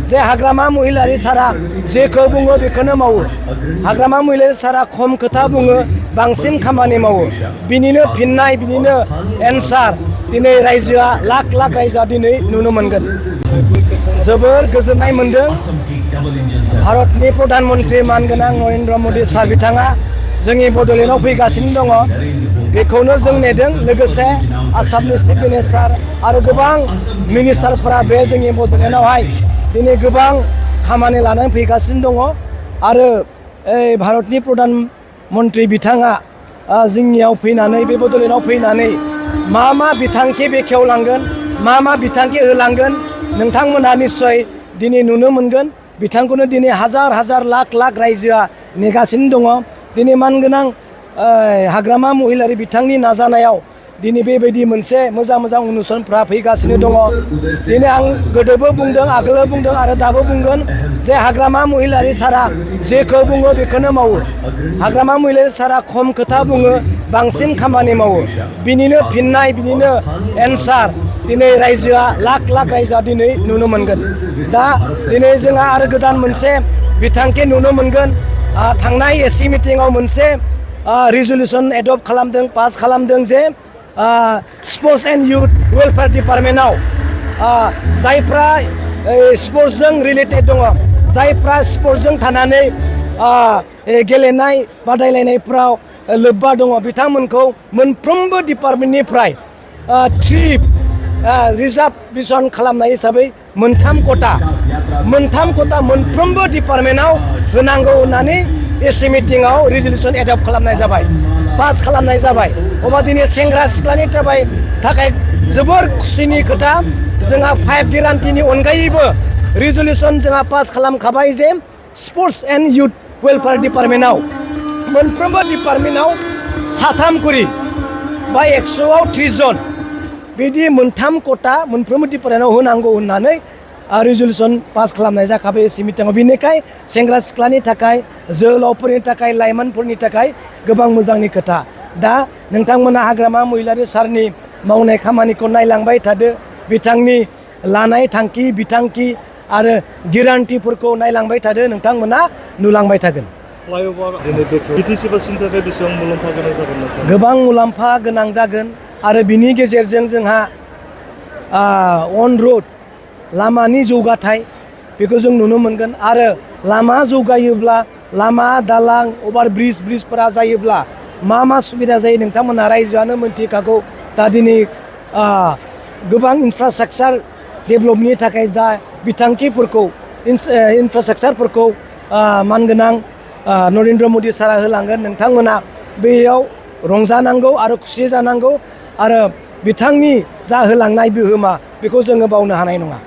जे हाग्रामा महिलारि सारा जेखौ बुङो बेखौनो मावो हाग्रामा महिलारि सारा खम खोथा बुङो बांसिन खामानि मावो बिनिनो फिननाय बिनिनो एन्सार दिनै रायजोआ लाख लाख रायजोआ दिनै नुनो मोनगोन जोबोर गोजोननाय मोनदों भारतनि प्रधान मन्त्रि मानगोनां नरेन्द्र मदि सार बिथाङा जोंनि बड'लेण्डआव फैगासिनो दङ बेखौनो जों नेदों लोगोसे आसामनि चिफ मिनिस्टार आरो गोबां मिनिस्टारफोरा बे जोंनि बड'लेण्डआवहाय दिनै गोबां खामानि लानानै फैगासिनो दङ आरो भारतनि प्रधान मन्त्रि बिथाङा जोंनियाव फैनानै बे बड'लेण्डआव फैनानै मा बिथांखि बेखेवलांगोन मा बिथांखि होलांगोन नोंथांमोनहा निस्सय दिनै नुनो मोनगोन बिथांखौनो दिनै हाजार हाजार लाख लाख रायजोआ नेगासिनो दङ दिनै मानगोनां हाग्रामा महिलारि बिथांनि नाजानायाव दिनै बेबायदि मोनसे मोजां मोजां अनुष्ठानफ्रा फैगासिनो दङ दिनै आं गोदोबो बुंदों आगोलो बुंदों आरो दाबो बुंगोन जे हाग्रामा महिलारि सारा जेखौ बुङो बेखौनो मावो हाग्रामा महिलारि सारा खम खोथा बुङो बांसिन खामानि मावो बिनिनो फिननाय बिनिनो एन्सार दिनै रायजोआ लाख लाख रायजोआ दिनै नुनो मोनगोन दा दिनै जोंहा आरो गोदान मोनसे बिथांखि नुनो मोनगोन थांनाय एसि मिटिंआव मोनसे रिजलिउसन एडप्ट खालामदों पास खालामदों जे स्पर्ट्स एन्ड इउथ वेलफेयार डिपार्टमेन्टआव जायफ्रा स्पर्ट्सजों रिलेटेड दङ जायफ्रा स्पर्ट्सजों थानानै गेलेनाय बादायलायनायफ्राव लोब्बा दङ बिथांमोनखौ मोनफ्रोमबो डिपार्टमेन्टनिफ्राय 3 रिजार्भेसन खालामनाय हिसाबै मोनथाम खथा मोनफ्रोमबो डिपार्टमेन्टआव होनांगौ होननानै एसि मिटिंआव रिजलिउसन एडप्ट खालामनाय जाबाय पास खालामनाय जाबाय अब्ला दिनै सेंग्रा सिख्लानि थाखाय जोबोर खुसिनि खोथा जोंहा 5 गेरान्टिनि अनगायैबो रिजलिउसन जोंहा पास खालामखाबाय जे स्पर्ट्स एन्ड इउथ वेलफेयार डिपार्टमेन्टआव मोनफ्रोमबो डिपार्टमेन्टआव 3 करि बा 100आव 30 जन बिदि मोनथाम खथा मोनफ्रोमबो डिपार्टमेन्टआव होनांगौ होननानै रिजलिउसन पास खालामनाय जाखाबाय एसि मिटिंआव बेनिखाय सेंग्रा सिख्लानि थाखाय जोहोलावफोरनि थाखाय लाइमोनफोरनि थाखाय गोबां मोजांनि खोथा दा नोंथांमोना हाग्रामा महिलारि सारनि मावनाय खामानिखौ नायलांबाय थादो बिथांनि लानाय थांखि बिथांखि आरो गेरान्टिफोरखौ नायलांबाय थादो नोंथांमोना नुलांबाय थागोन गोबां मुलाम्फा गोनां जागोन आरो बिनि गेजेरजों जोंहा अन रोड लामानि जौगाथाय बेखौ जों नुनो मोनगोन आरो लामा जौगायोब्ला लामा दालां अभार ब्रिजफोरा जायोब्ला मा सुबिदा जायो नोंथांमोना रायजोआनो मोनथिखागौ दा दिनै गोबां इनफ्रास्ट्राक्चार डेभेलपनि थाखाय जा बिथांखिफोरखौ इनफ्रास्ट्राक्चारफोरखौ मानगोनां नरेन्द्र मदि सारा होलांगोन नोंथांमोना बेयाव रंजानांगौ आरो खुसि जानांगौ आरो बिथांनि जा होलांनाय बिहोमा बेखौ जोङो बावनो हानाय नङा।